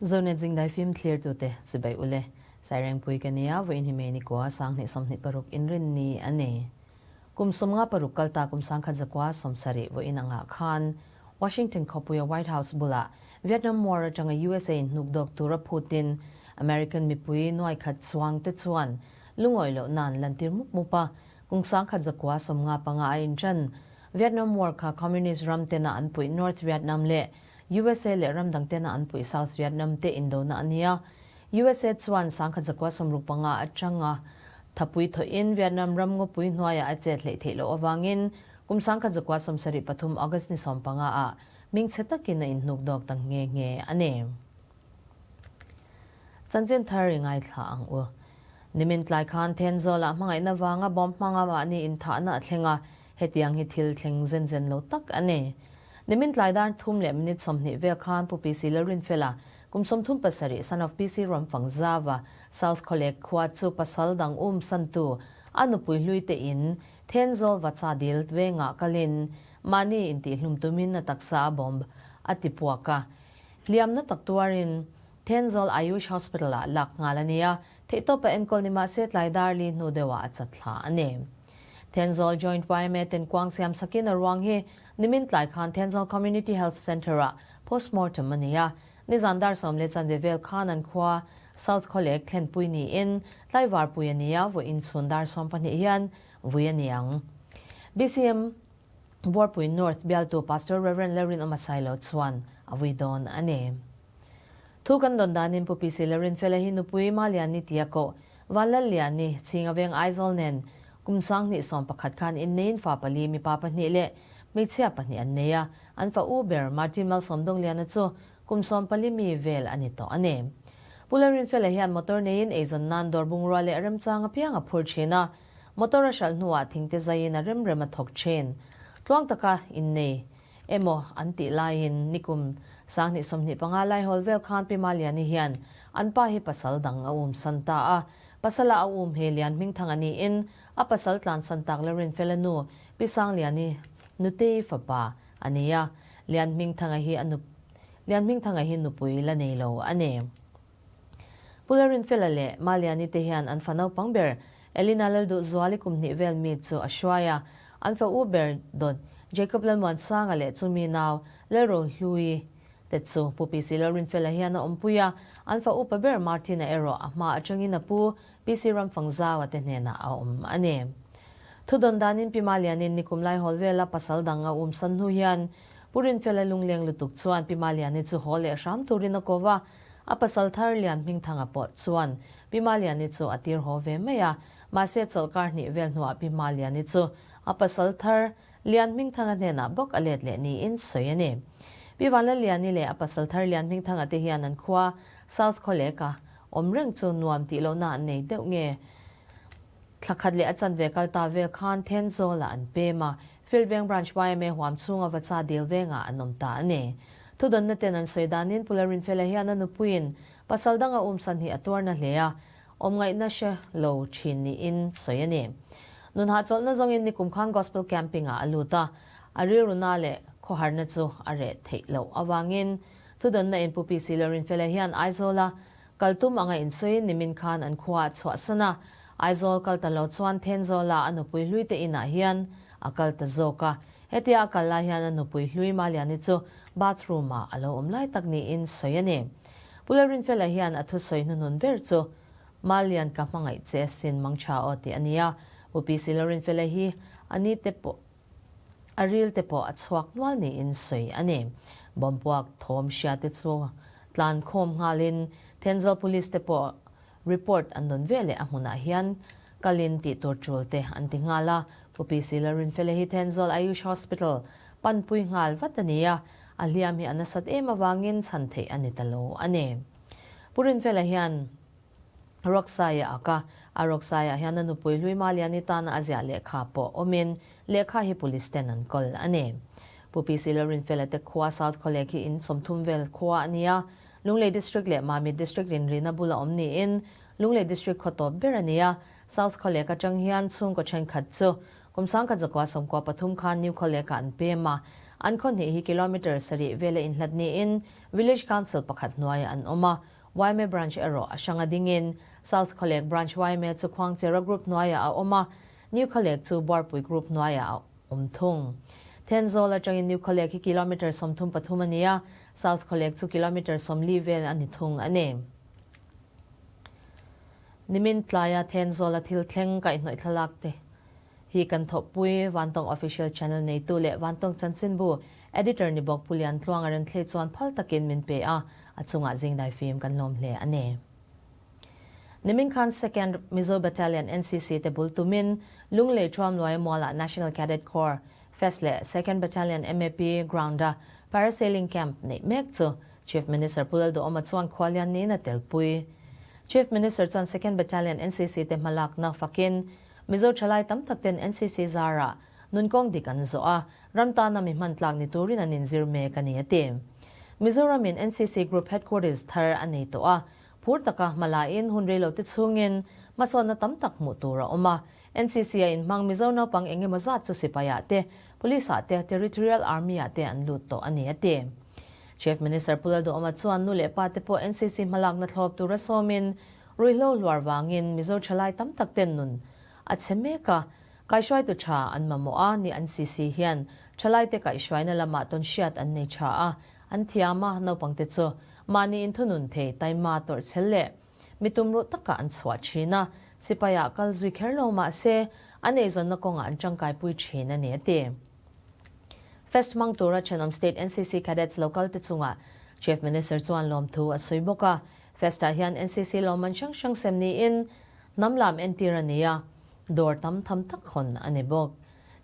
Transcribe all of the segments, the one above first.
Zonet Zingdai film thlirtute chibai ule. Sairengpui ka nia, vawiin hi May nikua 2026 inrinni a ni. Kum 56 kalta kum 1970 vawiin angah khan Washington khawpuia White House bulah Vietnam War atanga USA in hnukdawk tura phutin American mipui nuaikhat chuang te chuan lungawi loh nan lantir mup mup a, kum 1995 a inṭan. Vietnam War kha Communist ram tena an puih North Vietnam leh USA leh ram dang tena an puih South Vietnam te indona a ni a. USA chuan 1965 atanga thapui thawhin Vietnam ram ngawpui hnuaiah a chet hleih theih loh avangin kum 1973 August ni 15 ah hmingchhe takin a inhnukdawk ta nghe nghe a ni. Chanchin thar i ngaithla ang u. Nimin tlai khan Thenzawl-ah hmangaihna vanga bomb hmanga mahni inthahna a thleng a, hetiang hi thil thleng zen zen lo tak a ni. Nimin tlai dar thum leh minute 20 vel khan Pu PC Lalrinfela, kum 37, son of PC Ruamfangzava, South Khawlek khua chu pasal dang um santu a nupui hlui te in Thenzawl Vacha dil vengah kalin mahni intihhlum tumin a taksa a bomb a ti puak a. Hliamna tak tuarin Thenzawl Ayush Hospital-ah lak nghal a ni a, theihtawpa enkawl ni mahse tlai dar li hnu deuhah a chat thla a ni. Thenzawl Joint yma ten kuang siam sakin a ruang hi nimin tlai khan Thenzawl Community Health Centre-ah postmortem a ni a, nizan dar sawm leh chanve vel khan an khua South Khawlek thlenpui niin tlaivarpui a ni a, vawiin chhun dar 12 hian vui a ni ang. BCM. Buarpui North bialtu Pastor Rev. Lalrin Awmasailo chuan a vui dawn a ni. Thu kan dawn danin Pu PC Lalrinfela hi nupui Maliani tia koh Vanlalliani, Chhinga Veng Aizawl nen kum 2011 khan inneiin fa pali mipa pahnih leh hmeichhia pahnih an nei a, an fa u ber Martin Malsawmdawngliana chu kum 14 mi vel a ni tawh a ni. Pu Lalrinfela hian motor neiin eizawn nan dawr bungrua leh remchang apiang a phur thin a, Motor a hralh hnuah thingte zaiin a rem rem a thawk thin. Tluang taka innei emaw an tih laiin nikum 2025 lai hawl vel khan Pi Maliani hian an pa hi pasal dang a um san ta a. Pasala a um he Lian Hmingthanga niin a pasal tlansan tak la Rinfela nu Pi Sangliani nutei fapa a ni a. Lian Hmingthanga hi a Lian Hmingthanga hi nupui la nei lo a ni. Pu Lalrinfela leh Maliani te hian an fa naupang ber Elina Lalduhzuali kum hnih vel mi chu a hruai a, an fa u ber dawt Jacob Lalmuansanga leh chumi nau Lalrohlui te chu Pu PC Lalrinfela hian a awmpui a, an fa upa ber Martina erawh a hma atangin a pu PC Ramfangzaua te hnenah a awm a ni. Thudawn danin Pi Malianin nikum lai hawl vela pasal dang a umsan hnu hian Pu Rinfela lungleng lutuk chuan Pi Maliani chu haw leh hram turin a ko va, A pasal thar Lian Hmingthanga pawh chuan Pi Maliani chu a tir haw ve mai a, mahse chawlhkar hnih vel hnuah Pi Maliani chu a pasal thar Lian Hmingthanga hnenah bawk a let leh niin sawi a ni. Pi Vanlalliani leh a pasal thar Lian Hmingthanga te hian an khua South Khawleka awm reng chu nuam tih lohna an nei deuh nge? Thla khat leh a chanve kal ta vel khan Thenzawlah an pem a, Field Veng Branch yma huam chhunga Vacha dil vengah an awm ta a ni. Thudawnna ten an sawi danin Pu Lalrinfela hian a nupuiin pasal danga umsan hi a tuarna hle a, awmngaihna hre lo thin niin sawi a ni. Nun hahchawlhna zawngin nikum khan Gospel Camping-ah a lut a, a rilruna leh khawharna chu a reh theih loh avangin thudawnna in Pu PC Lalrinfela hian Aizawla kal tum anga insawiin nimin khan an khuaah chhuahsan a, Aizawl kal ta lo chuan Thenzawla a nupui hluite inah hian a kal ta zawk a. Hetia a kal lai hian a nupui hlui Maliani chu bathroom ah a lo awm lai tak niin sawi a ni. Pu Lalrinfela hian a thusawi hnuhnun ber chu Malian ka hmangaih che asin mangtha aw tih a ni a. Pu PC Lalrinfela hi a ni te pawh a ril te pawh a chhuak nual niin sawi a ni. Bomb puak thawm hria te chu tlan khawm nghalin Thenzawl Police te pawh Report an dawn ve leh a hmunah hian kalin tih tur tul te an ti nghal a, Pu PC Lalrinfela hi Thenzawl Ayush Hospital panpui nghal vat a ni a, a hliam hi a nasat em avangin chhan theih a ni ta lo a ni. Pu Rinfela hian Rawksaia a ak a, a Rawksaiah hian a nupui hlui Maliani tana a ziah lehkha pawh awmin lehkha hi police ten an kawl a ni. Pu PC Lalrinfela te khua South Khawlek hi in 30 vel khua a ni a, Lunglei District leh Mamit District inrina bula awm niin Lunglei District khaw tawp ber a ni a, South Khawlek atang hian chhungkaw thenkhat chu kum 1993 khan New Khawlekah an pem a. An khaw hnih hi kilometre sarih vela inhlat niin Village Council pakhat hnuaiah an awm a, yma Branch erawh a hranga dingin South Khawlek Branch yma chu Khuangchera Group hnuaiah a awm a, New Khawlek chu Buarpui Group hnuaiah a awm thung. Thenzawl atangin New Khawlek hi kilometre 33 a ni a, South Khawlek chu kilometre 40 vel a ni thung a ni. Nimin tlaia Thenzawla thil thleng kaihhnawih thlalak te hi kan thawhpui Vantawng Official Channel neitu leh Vantawng Chanchinbu Editor ni bawk Pu Lian Tluanga Renthlei chuan phal takin min pe a, a chungah zingdai fim kan lawm hle a ni. Nimin khan Second Mizo Battalion NCC te bul tumin Lunglei Thuamluai Mualah National Cadet Corps Fest leh Second Battalion MAP Ground-a Parasailing Camp neih mek chu Chief Minister Pu Lalduhawma chuan khualian niin a telpui. Chief Minister chuan Second Battalion NCC te hmalakna fakin Mizo thalai tam tak ten NCC zarah nunkawng dik an zawh a, ram tana mi hman tlak ni turin an inzir mek a ni a ti. Mizoramin NCC Group Headquarters thar a nei tawh a, phur taka hmalaiin hun reilote chhungin hmasawnna tam tak hmuh tur a awm a, NCC a inhmang Mizo naupang eng emaw zat chu sipaiah te, Police ah te, Territorial Army ah te an lut tawh a ni a ti. Chief Minister Pu Lalduhawma chuan nu leh pa te pawh NCC hmalakna thlawp tura sawmin ruihhlo hluar vangin Mizo thalai tam tak ten nun a chhe mek a, kaihruaitu tha an mamawh a ni NCC hian thalaite kaihhruaina lamah tawn hriat an nei tha a, an thiam a, naupangte chu mahni inthunun thei taima tawrhchhel leh Mi tumruh takah an chhuah thin a, sipaiah kal zui kher lo mah se, an eizawnna kawngah an tangkaipui thin a ni a ti. Fest hmang tura thenawm State NCC Cadets lo kal te chungah Chief Minister chuan lawmthu a sawi bawk a. Fest-ah hian NCC lawmman hrang hrang sem niin hnam lam entir a ni a, dawr tam tham tak hawn a ni bawk.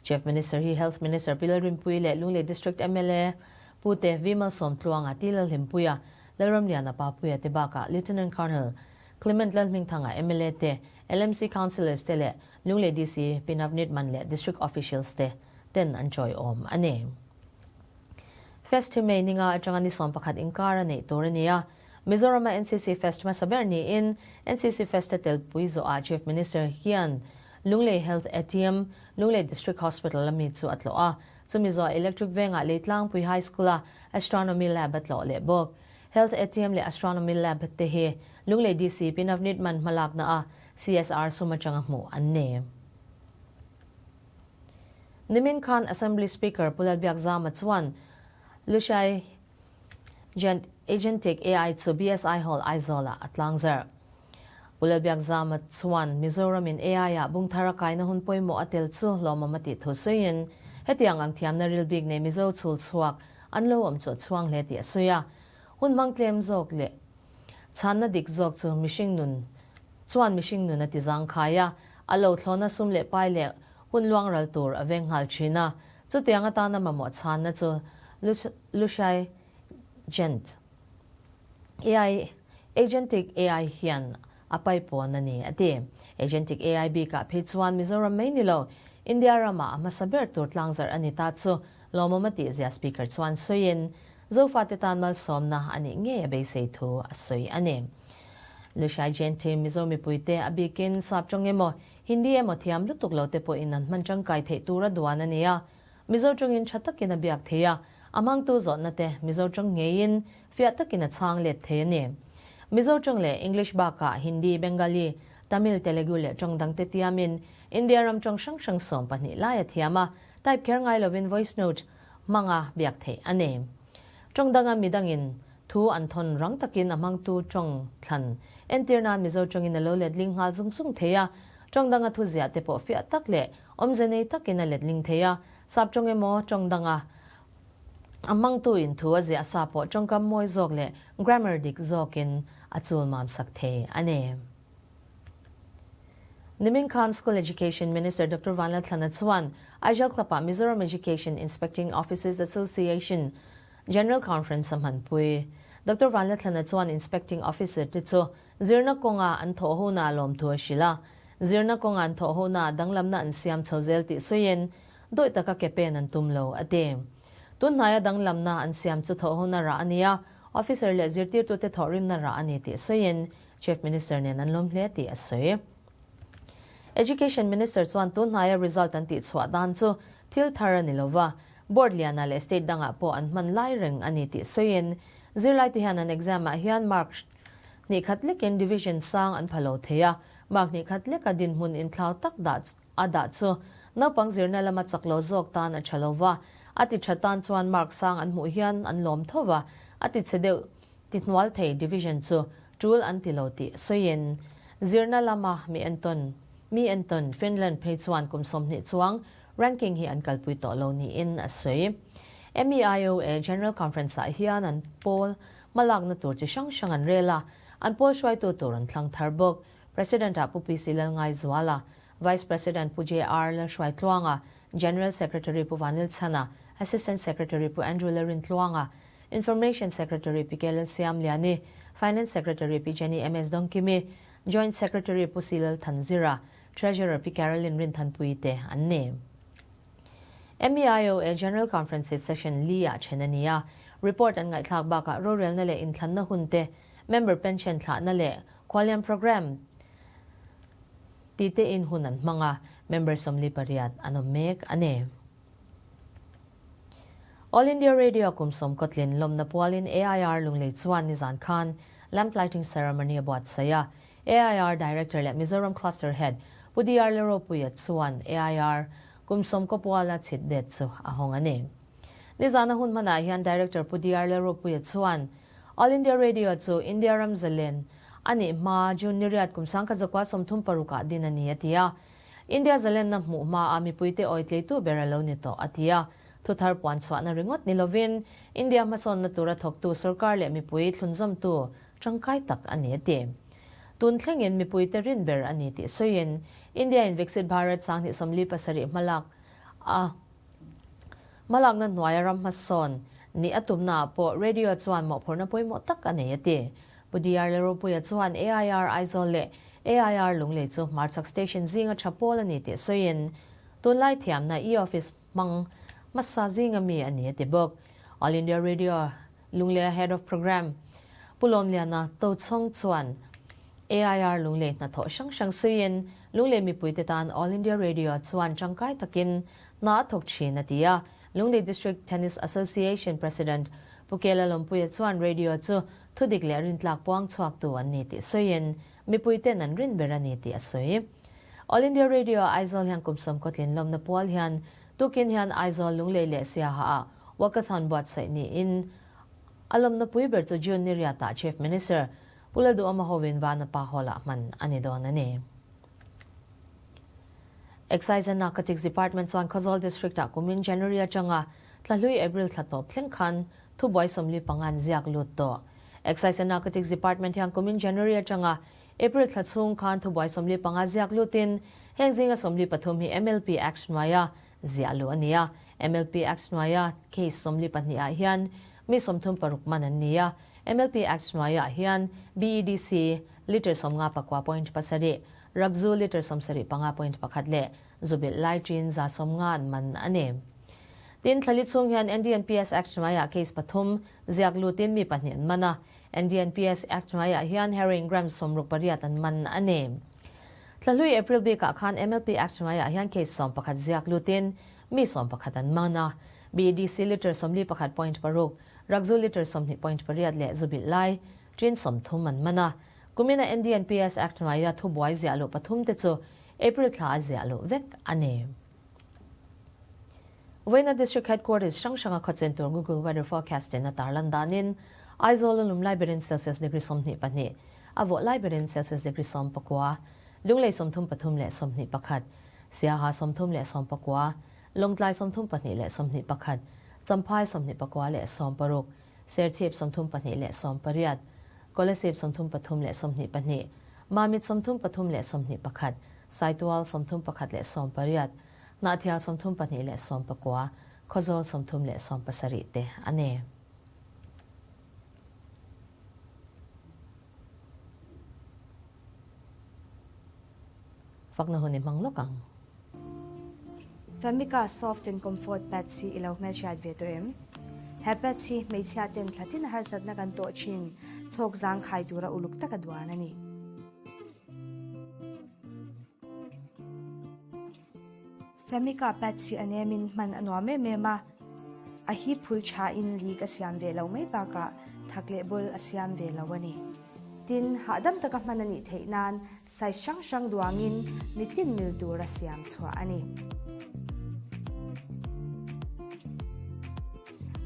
Chief Minister hi Health Minister Pi Lalrinpuii leh Lunglei District mla Pu Te V Malsawmtluanga Ti Lalhlimpuia Lalramliana Papuia te bakah Lieutenant Colonel Clement Lalhmingthanga mla te, LMC Councillors te leh Lunglei DC Pi Navneet Mann leh District Officials te ten an chawiawm a ni. Fest hi May ninga atanga ni 11 inkar a neih tur a ni a, Mizorama NCC Fest hmasa ber niin NCC Fest a telpui zawhah Chief Minister hian Lunglei Health ATM, Lunglei District Hospital a mi chu a tlawh a, Chumi zawh Electric Vengah Leitlangpui High School-a Astronomy Lab a tlawh leh bawk. Health ATM leh Astronomy Lab te hi Lunglei DC Pi Navneet Mann hmalakna a CSR sum atanga hmuh an ni. Nimin khan Assembly Speaker Pu Lalbiakzama chuan Lushai Agentic AI chu BSI Hall Aizawl-ah a tlangzarh. Pu Lalbiakzama chuan Mizoramin AI-ah bungthar a kaina hun pawimawh a tel chu hlawmawm a tih thu sawiin, hetiang ang thiamna ril bik nei Mizo chhul chhuak an lo awm chu a chhuang hle tih a sawi a. Hun hmang tlem zawk leh chhanna dik zawk chu mihring nun chuan mihring nun a ti zangkhai a, a lo thlawna sum leh pai leh hun luang ral tur a veng nghal thin a. Chutiang atana mamawh chhanna chu Lushai Gent. AI, Agentic AI hian a paipawn a ni, a ti. Agentic AI bikah phei chuan Mizoram mai ni lo, India ramah a hmasa ber tur tlangzarh a ni ta chu lawmawm a tihzia Speaker chuan sawiin, Zofate tan malsawmna a nih ngei a beisei thu a sawi a ni. Lushai Jain team Mizo mipuite a bikin sap tawng emaw, Hindi emaw thiam lutuk lo te pawhin an hman tangkai theih tura duan a ni a, Mizo tawngin tha takin a biak thei a, a hmangtu zawhna te Mizo tawng ngeiin fiah takin a chhang let thei a ni. Mizo tawng leh English bakah Hindi, Bengali, Tamil, Telugu leh tawng dangte tiamin India ram tawng hrang hrang 12 lai a thiam a, type kher ngai lovin voice note hmanga biak theih a ni. Tawng danga midangin thu an thawn rang takin a hmangtu tawng thlan entir nan Mizo tawngin a lo letling nghal zung zung thei a, tawng danga thu ziah te pawh fiah tak leh Awmze nei takin a letling thei a, sap tawng emaw tawng danga a hmangtu in thu a ziah sa pawh tawngkam mawi zawk leh grammar dik zawkin a chul mam sak thei a ni. Nimin khan School Education Minister Doctor Vanlalthlana chuan Aijal Club-ah Mizoram Education Inspecting Officers Association General Conference a hmanpui. Doctor Vanlalthlana chuan Inspecting Officer te chu Zirna kawnga an thawh hona lawmthu a hrilh a, zirna kawnga an thawh hona danglamna an siam chho zel tih sawiin dawih taka ke pen an tum lo, a ti. Tunhnaia danglamna an siam chu thawh hona rah a ni a, officer leh zirtirtute thawhrimna rah a ni tih sawiin Chief Minister nen an lawm hle tih a sawi. Education Minister chuan tunhnaia result an tihchhuah dan chu thil thar a ni lo va. Board lianah leh state dangah pawh an hman lai reng a ni tih sawiin, zirlaite hian an exam ah hian mark hnih khat lekin division sang an pha lo thei a, mark hnih khat leka dinhmun inthlau tak dah a dah chu naupang zirna lama chak lo zawk tan a tha lo va, a ti tha tan chuan mark sang an hmuh hian an lawm tho va, a ti chhe deuh ti hnual thei division chu tul an ti lo tih sawiin zirna lama mi entawn mi entawn Finland phei chuan kum 20 chuang ranking hi an kalpui tawh lo niin a sawi. MEIOA General Conference ah hian an pawl hmalakna tur chi hrang hrang an rel a, an pawl hruaitu tur an thlang thar bawk. President ah Pu PC Lalngaizuala, Vice President Pu JR Lalhruaitluanga, General Secretary Pu Vanilchhana, Assistant Secretary Pu Andrew Lalrintluanga, Information Secretary Pi KL Siamliani, Finance Secretary Pi Jenny MS Dawngkimi, Joint Secretary Pu C Lalthanzira, Treasurer Pi Carolyn Rinthanpuii te an ni. MEIOA General Conference hi Session li ah then a ni a, report an ngaihthlak bakah rorelna leh inthlanna hun te, member pension thlahna leh khualian programme ti tein hun an hmang a, member 48 an awm mek a ni. All India Radio kum sawm kawtlin lawmna pualin AIR Lunglei chuan nizan khan Lamp Lighting Ceremony a buatsaih a, AIR Director leh Mizoram Cluster Head Pu DR Leropuia chuan AIR kum sawm kaw puala chhit det chu a hawng a ni. Nizana hun hmanah hian Director Pu DR Leropuia chuan All India Radio chu India ram zalen a nih hma June ni riat kum 1936 ah din a ni a ti a. India zalenna hmuh hmaa mipuite awitleitu ber a lo ni tawh a ti a. Thuthar puan chhuahna ringawt ni lovin India hmasawnna tura thawktu sorkar leh mipui thlunzawmtu tangkai tak a ni a ti. Tun thlengin mipuite rin ber a ni tih sawiin India in Viksit Bharat 2047 hmalak a hmalakna hnuaia ram hmasawn ni a tumnaah pawh radio chuan mawhphurhna pawimawh tak a nei a ti. Pu DR Leropuia chuan AIR Aizawl leh AIR Lunglei chu hmarchhak station zinga tha pawl a ni tih sawiin tunlai thiamna e-office hmang hmasa zinga mi a ni a ti bawk. All India Radio Lunglei Head of Programme Pu Lawmliana Tochhawng chuan AIR Lunglei hnathawh hrang hrang sawiin Lunglei mipuite tan All India Radio chuan tangkai takin hna a thawk thin a ti a. Lunglei District Tennis Association President Pu Kela Lawmpuia chuan radio chu thudik leh rintlak puang chhuaktu an ni tih sawiin mipuiten an rin ber a ni tih a sawi. All India Radio Aizawl hian kum sawm kawtlin lawmna pual hian tukin hian Aizawl Lunglei leh Siaha ah Walkathon buatsaih niin a lawmna pui ber chu June ni riatah Chief Minister Pu Lalduhawma hovin Vanapa Hall-ah hman a ni dawn a ni. Excise and Narcotics Department chuan Khawzawl District-ah kumin January atanga thlahlui April thla tawp thleng khan thubuai 45 an ziak lut tawh. Excise and Narcotics Department hian kumin January atanga April thla chhung khan thubuai 45 ziak lutin heng zinga 43 hi MLP Act hnuaia ziah luh a ni a. MLP Act hnuaia case 42 ah hian mi 36 man an ni a. MLP Act hnuaiah hian BEDC litre 59.7, Rakzu litre 75.1 leh Zubilh lai ṭin 150 an man a ni. Tin, thlali chhung hian NDNPS Act hnuaiah case pathum ziak lutin mi pahnih an man a. NDNPS Act hnuaiah hian heroin gram 68 an man a ni. Thlahlui April bikah khan MLP Act hnuaiah hian case 11 ziak lutin mi 11 an man a. BEDC litre 41.6, Rakzu litre 20.8 leh Zubilh lai ṭin 30 an man a. Kumina NDNPS Act hnuaia thubuai ziah luh pathum te chu April thla a ziah luh vek a ni. Vawiina District Headquarters hrang hranga khawchen tur Google Weather Forecast in a tarlan danin Aizawl a lum lai berin Celsius degree 22, a vawh lai berin Celsius degree 19, Lunglei 33 leh 21, Siaha 30 leh 19, Lawngtlai 32 leh 21, Champhai 24 leh 16, Serchhip 32 leh 18, Kolasib 33 leh 22, Mamit 33 leh 21, Saitual 31 leh 18, Hnahthial 32 leh 19, Khawzawl 30 leh 17 te a ni. Fakna hun i hmang lawk ang. Famika Soft and Comfort Pads hi i lo hmelhriat ve tawh em? He pads hi hmeichhia ten thlatin harsatna kan tawh thin chhawk zangkhai tura uluk taka duan a ni. Famika pads hi a nemin hman a nuam em em a. A hip phul thain leak a siam ve lo mai bakah thak leh bawl a siam ve lo a ni. Tin, hahdam taka hman a nih theih nan size hrang hrang duangin mitin mil tura siam chhuah a ni.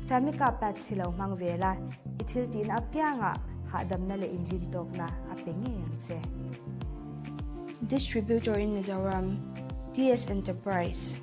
Famika pads hi lo hmang ve la, i thil tihna apiangah hahdamna leh inrintawkna a pe ngei ang che. Distributor in Mizoram, TS Enterprise.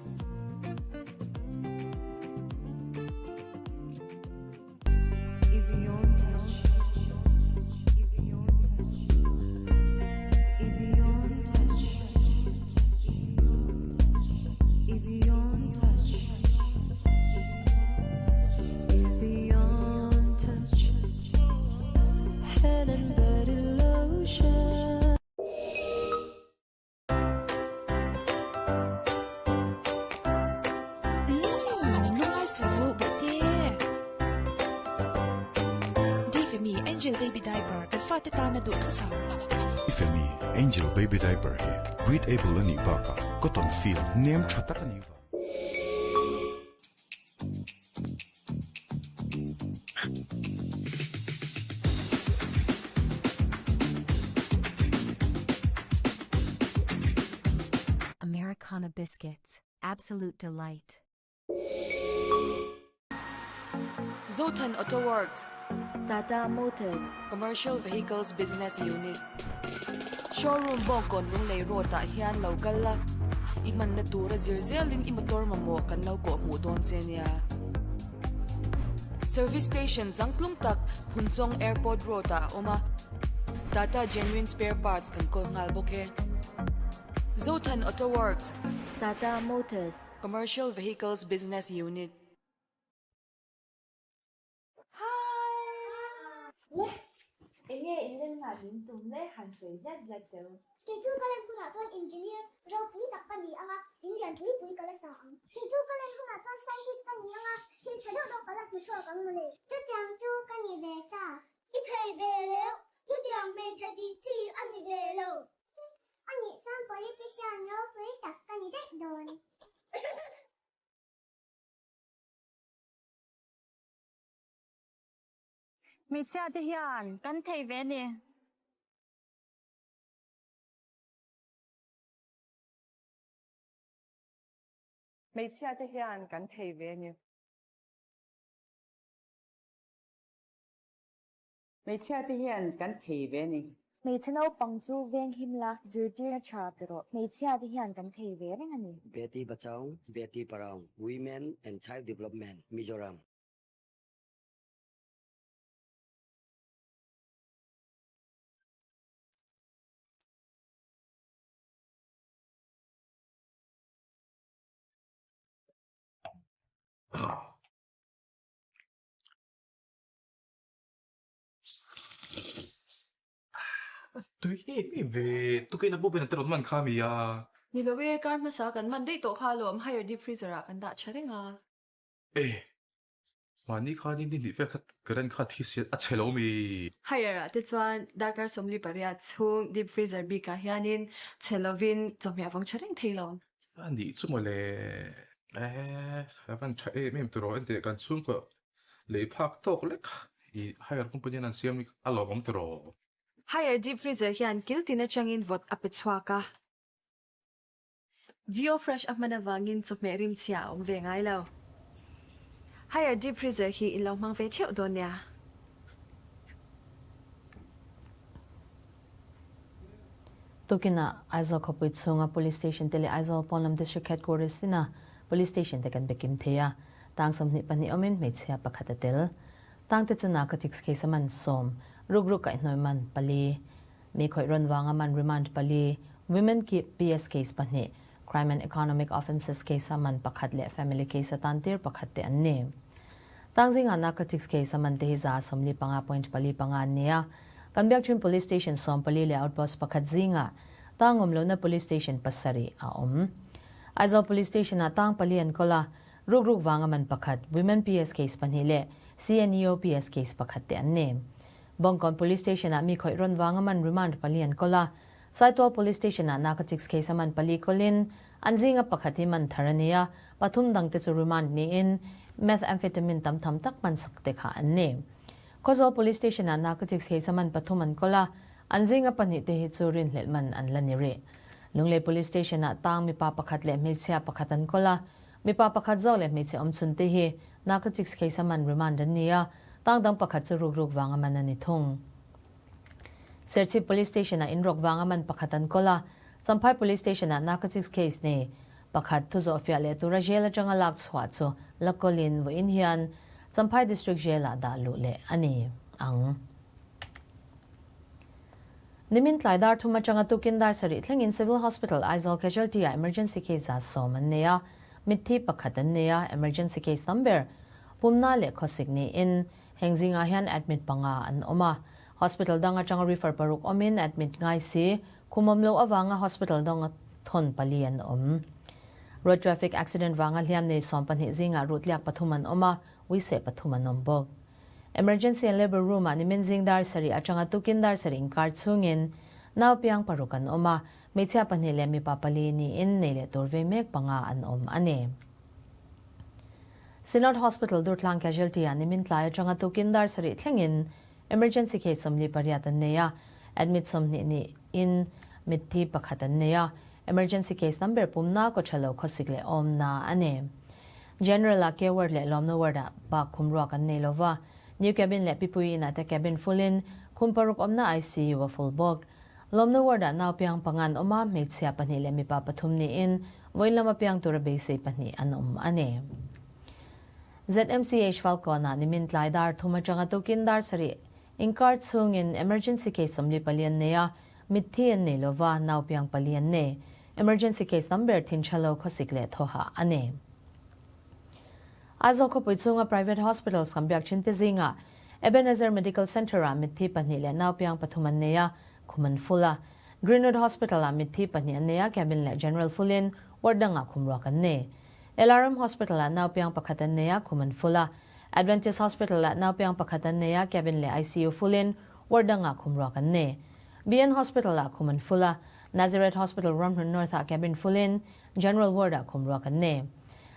Angel Baby Diaper hi breathable a nih bakah cotton feel nem tha tak a nih vang. Americana Biscuits, absolute delight. Zothan Auto Works. Tata Motors. Commercial Vehicles Business Unit. Showroom Bawngkawn Lunglei Road ah hian lo kal la, i hmanna tura zir zelin i motor mamawh kan lo kawh hmuh dawn che nia. Service Station changtlung tak Phunchawng Airport Road ah a awm a, Tata Genuine Spare Parts kan kawl nghal bawk e. Zothan Auto Works. Tata Motors. Commercial Vehicles Business Unit. Hi! Le! Enge in len nghah min tum le han sawi hlat hlat teh u. Kei chu ka len hunah chuan engineer ropui tak ka ni anga, in lian pui pui ka la sa ang. Kei chu ka len hunah chuan scientist ka ni anga, thil tha deuh deuh ka la hmu chhuak ang mawle. Chutiang chu ka ni ve ta. I thei ve leu, chutiang hmeichhe tih chi a ni ve lo. A nih chuan politician ropui tak ka ni daih dawn. Hmeichhia te hian kan thei ve ni. Hmeichhia te hian kan thei ve ni. Hmeichhia te hian kan thei ve ni. Hmeichhe naupang chu veng him la, zirtirna tha pe rawh. Hmeichhia te hian kan thei ve reng a ni. Beti Bachao, Beti Padhao, Women and Child Development, Mizoram. Tui em em ve, tukin a bawp in a te rawn man kha mi a. Ni lo e, kar hmasa kan man daih tawh kha alawm, higher deep freezer ah kan dah tha reng a. E, mahni khan in ni hnih vel kha current kha thi si a chhe lo mi. Higher ah te chuan darkar 48 chhung deep freezer bik ah hianin chhe lovin chawhmeh a vawng tha reng thei lo. A nih chu mawle, e, a van tha em em tiraw enteh kan chhungkaw Lei phak tawk lek i hire company an siam hi a lawmawm tiraw? Hire deep freezer hian kil tin atangin vawt a pe chhuak a. Geo Fresh a hman avangin chawhmeh rimchhia a awm ve ngai lo. Hire deep freezer hi in lo hmang ve theuh dawn nia. Tukinah Aizawl khawpui chhunga Police Station te leh Aizawl pawnlam District Headquarters tina Police Station te kan be kim thei a. Tang 22 awmin hmeichhia pakhat a tel. Tang te chu narcotics case a man sawm, rukruk kaihhnawih man pali, mi khawih rawn vanga man remand pali, women PS case pahnih, crime and economic offences case a man pakhat leh family case a tantir pakhat te an ni. Tang zingah narcotics case a man te hi 145.45 an ni a. Kan Biakṭhin Police Station 14 leh Outpost pakhat zingah tang awm lohna Police Station pasarih a awm. Aizawl Police Station-ah tang pali an kawl a, rukruk vanga man pakhat, Women PS case pahnih leh CNEO PS case pakhat te an ni. Bawngkawn Police Station-ah mi khawih rawn vanga man remand pali an kawl a, Saitual Police Station-ah narcotics case a man pali kawlin an zinga pakhat hi man thar a ni a, pathum dangte chu remand niin Methamphetamine tam tham tak man sak te kha an ni. Khawzawl Police Station-ah narcotics case a man pathum an kawl a, an zinga pahnihte hi chu rinhlelh man an la ni rih. Lunglei Police Station-ah tang mipa pakhat leh hmeichhia pakhat an kawl a, mipa pakhat zawk leh hmeichhe awmchhun te hi narcotics case a man remand an ni a, tang dang pakhat chu ruk ruk vanga man a ni thung. Serchhip Police Station-ah inrawk vanga man pakhat an kawl a, Champhai Police Station-ah narcotics case nei pakhat thu zawhfiah leh tura jail atanga lak chhuah chu la kawlin vawiin hian Champhai District Jail-ah dah luh leh a ni ang. Nimin tlai dar thum atanga tukin dar sarih thlengin Civil Hospital Aizawl Casualty-ah emergency case za sawm an nei a, mitthi pakhat an nei a, emergency case tam ber pumna leh khawsik niin heng zingah hian admit panga an awm a. Hospital dang atanga refer paruk awmin admit ngai si Khum awm loh avanga hospital dawng thawn pali an awm. Road traffic accident vanga hliam nei 12 zingah rutliak pathum an awm a, uiseh pathum an awm bawk. Emergency and labour room ah nimin zing dar sarih atanga tukin dar sarih inkar chhungin nau piang paruk an awm a, hmeichhia pahnih leh mipa pali niin nei leh tur vei mek panga an awm a ni. Synod Hospital Durtlang Casualty ah nimin tlai atanga tukin dar sarih thlengin Emergency case 48 an nei a, admit 20 niin mitthi pakhat an nei a. Emergency case tam ber pumna kaw tha lo khawsik leh awmna a ni. General ah Care ward leh lawmna ward ah bak khum ruak an nei lova, new cabin leh pipui inah te cabin full in khum paruk awmna ICU a full bawk. Lawmna ward ah nau piang panga an awm a, hmeichhia pahnih leh mipa pathum niin vawiin lama piang tura beisei pahnih an awm a ni. ZMCH Falkawn-ah nimin tlai dar thum atanga tukin dar sarih inkar chhungin emergency case 44 an nei a, mitthi an nei lova, nau piang pali an nei. Emergency case tam ber thin tha lo khawsik leh thawhah a ni. Aizawl khawpui chhunga private hospitals kan biak thin te zingah Ebenezer Medical Centre-ah mitthi pahnih leh nau piang pathum an nei a, khum an full a. Greenwood Hospital-ah mitthi pahnih an nei a, cabin leh general full-in ward dangah khum ruak an nei. LRM Hospital-ah nau piang pakhat an nei a, khum an full a. Adventist Hospital-ah nau piang pakhat an nei a, cabin leh ICU full-in ward dangah khum ruak an nei. BN Hospital-ah khum an full a. Nazareth Hospital Ramhlun North-ah cabin full-in general ward-ah khum ruak an nei.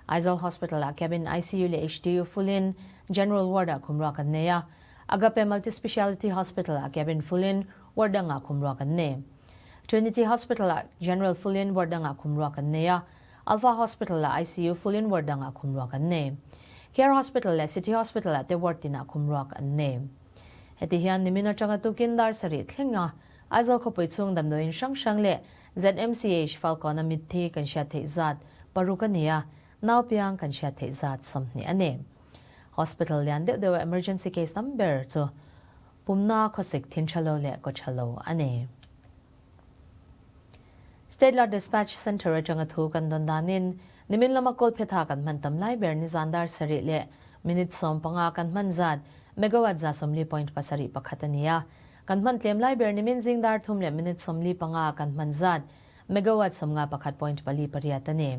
Aizawl Hospital-ah cabin, ICU leh HDU full-in general ward-ah khum ruak an nei a. Agape Multispeciality Hospital-ah cabin full-in ward dangah khum ruak an nei. Trinity Hospital-ah general full-in ward dangah khum ruak an nei a. Alpha Hospital ah ICU full in ward dangah khum ruak an nei. Care Hospital leh City Hospital ah te ward tinah khum ruak an nei. Heti hian nimin atanga tukin dar sarih thlenga Aizawl khawpui chhung damdawiin hrang hrang leh ZMCH Falkawn-a mitthi kan hriat theih zat paruk a ni a, nau piang kan hriat theih zat 20 a ni. Hospital lian deuh deuha emergency case tam ber chu pumna khawsik thin tha lo leh kaw tha lo a ni. State Law Dispatch Centre atanga thu kan dawn danin nimin lama kawlphetha kan hman tam lai ber nizan dar sarih leh minute 15 kan hman zat megawatt 140.71 a ni a. Kan hman tlem lai ber nimin zing dar thum leh minute 45 kan hman zat megawatt 51.48 a ni.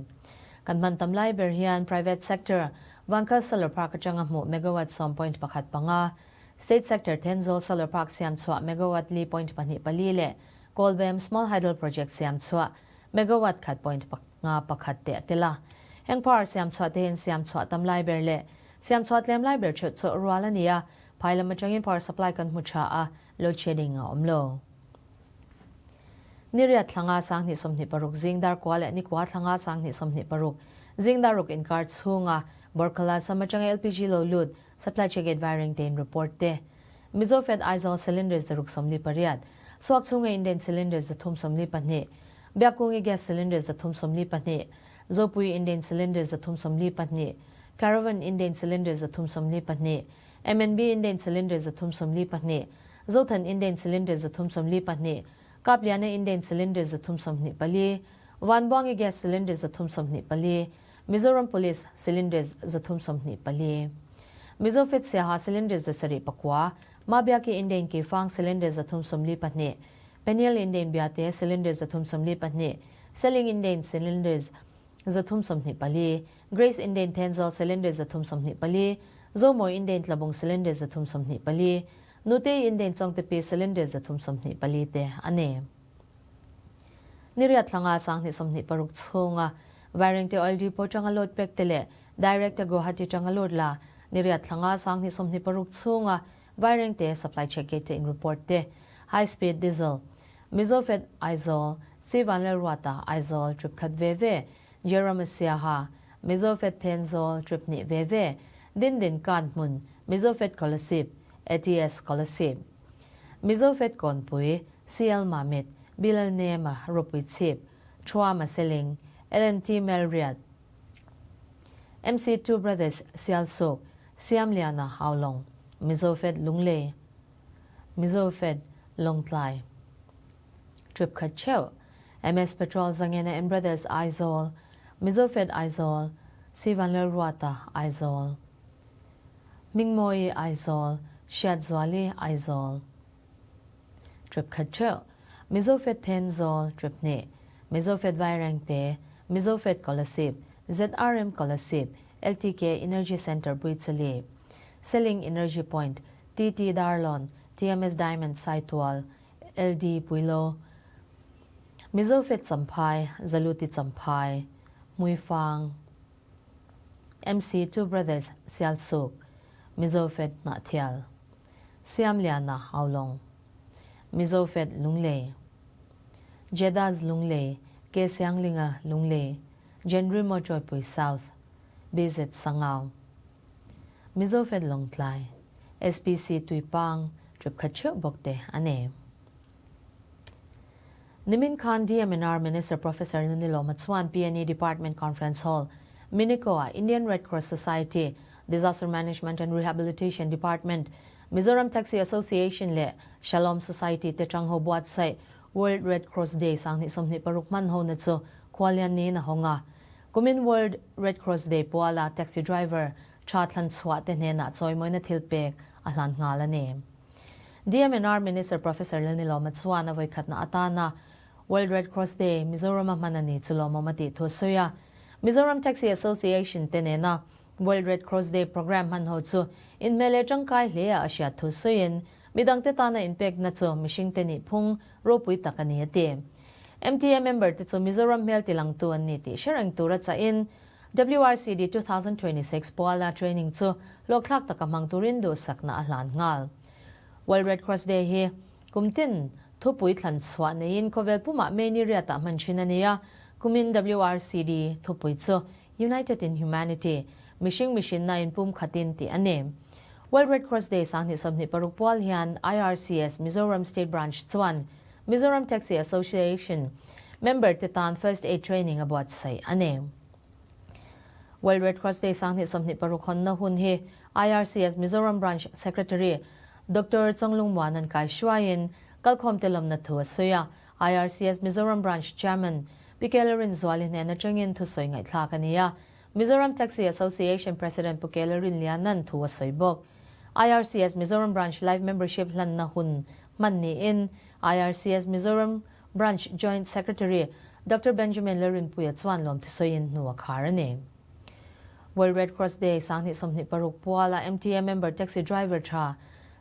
Kan hman tam lai ber hian private sector Vankal Solar Park atanga hmuh megawatt 10.15, State sector Thenzawl Solar Park siam chhuah megawatt 4.24 leh Kawlbem Small Hydel Project siam chhuah megawatt 1.51 te a tel a. Heng power siam chhuah te hian siam chhuah tam lai ber leh siam chhuah tlem lai ber theuh chawh rual a ni a, phai lam atangin power supply kan hmu tha a, load shedding a awm lo. Ni riat thlanga 2026 zing dar kua leh ni kua thlanga 2026 zing dar ruk inkar chhunga Borkhala sam atanga LPG lo lut Supply check at Vaireng tein report te. Mizofed Aizawl cylinders 648, Suak chhunga Indane cylinders 342, Biakkungi gas cylinders 342, Zopui Indane cylinders 342, Caravan Indane cylinders 342, MNB Indane cylinders 342, Zothan Indane cylinders 342, Kapliana Indane cylinders 324, Vanbuangi gas cylinders 324, Mizoram Police cylinders 324. Mizofed Siaha cylinders 79, Mabiaki Indane Keifang cylinders 342, Peniel Indane Biate cylinders 342, Seling Indane cylinders 324, Grace Indane Thenzawl cylinders 324, Zomawi Indane Tlabung cylinders 324, Nutei Indane Chawngtepi cylinders 324 te a ni. Ni riat thlanga 2026 chhunga Vairengte Oil Depot atanga load pek te leh Direct a Guwahati tanga lut la, Niriat thlanga 2026 chhunga Vairengte supply check gate te in report te, High Speed Diesel, Mizofed Aizawl, C Vanlalruata Aizawl trip khat ve ve, Jerome Siaha, Mizofed Thenzawl trip hnih ve ve, Dindin Kanhmun, Mizofed Kolasib, ATS Kolasib. Mizofed Kawnpui, CL Mamit, Bilal Nema Ropuichhip, Thuama Seling, LNT Melriat, MC Two Brothers Sialsuk, Siamliana Haulawng, Mizofed Lunglei, Mizofed Lawngtlai. Trip khat theuh, MS Petrol Zangena and Brothers Aizawl, Mizofed Aizawl, C Vanlalruata Aizawl. Hmingmawii Aizawl, Hriatzuali Aizawl. Trip khat theuh, Mizofed Thenzawl trip hnih, Mizofed Vairengte, Mizofed Kolasib, ZRM Kolasib, LTK Energy Centre Buichali, Seling Energy Point, TT Darlawn, TMS Diamond Saitual, LD Puilo, Mizofed Champhai, Zaluti Champhai, Hmuifang, MC Two Brothers Sialsuk, Mizofed Hnahthial, Siamliana Haulawng, Mizofed Lunglei, Jedaz Lunglei, K Sianglinga Lunglei, Jenrimo Chawipui South, BZ Sangau, Mizofed Lawngtlai, SPC Tuipang, trip khat theuh bawk te a ni. Nimin khan DMNR Minister Professor Nunilawma chuan PNE Department Conference Hall, Minico-ah Indian Red Cross Society, Disaster Management and Rehabilitation Department, Mizoram Taxi Association leh Shalom Society te tangho buatsaih World Red Cross Day 2026 hman hona chu khualian niin a hawng a. Kumin World Red Cross Day puala taxi driver tha thlan chhuah te hnenah chawimawina thil pek a hlan nghal a ni. DMNR Minister Professor Lalnilawma chuan a vawikhatna atana World Red Cross Day Mizorama hman a ni chu lawmawm a tih thu a sawi a. Mizoram Taxi Association te nena World Red Cross Day programme hman ho chu inhmel leh tangkai hle a a hriat thu sawiin midangte tana inpekna chu mihringte nih phung ropui tak a ni a ti. MTA member te chu Mizoram hmel tilangtu an ni tih hre reng tura chahin WRCD 2026 puala training chu hlawkthlak taka hmang turin duhsakna a hlan nghal. World Red Cross Day hi kum tin thupui thlan chhuah neiin khawvel pumah May ni riatah hman thin a ni a, kumin WRCD thupui chu United in Humanity, mihring mihrinna in pum khatin tih a ni. World Red Cross Day 2026 pual hian IRCS Mizoram State Branch chuan Mizoram Taxi Association member te tan First Aid Training a buatsaih a ni. World Red Cross Day 2026 hawnna hun hi IRCS Mizoram Branch Secretary Doctor Chawnglungmuana'n kaihruaiin kalkhawmte lawmna thu a sawi a. IRCS Mizoram Branch Chairman Pi Kelarin Zuali hnen atangin thusawi ngaihthlak a ni a. Mizoram Taxi Association President Pu Kelarin Liana'n thu a sawi bawk. IRCS Mizoram Branch Life Membership hlanna hun hman niin IRCS Mizoram Branch Joint Secretary Doctor Benjamin Lalrinpuia chuan lawmthusawiin hnu a khar a ni. World Red Cross Day 2026 puala MTA member taxi driver tha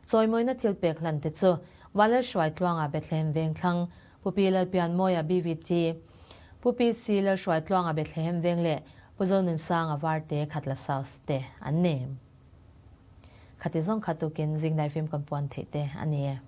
chawimawina thil pek hlan te chu Vanlalhruaitluanga Bethlehem Vengthlang, Pu Pi Lalpianmawia BVT, Pu PC Lalhruaitluanga Bethlehem Veng leh Pu Zonunsanga Varte Khatla South te an ni. Khati zawng kha tukin zing daifim kan puan theih te a ni e.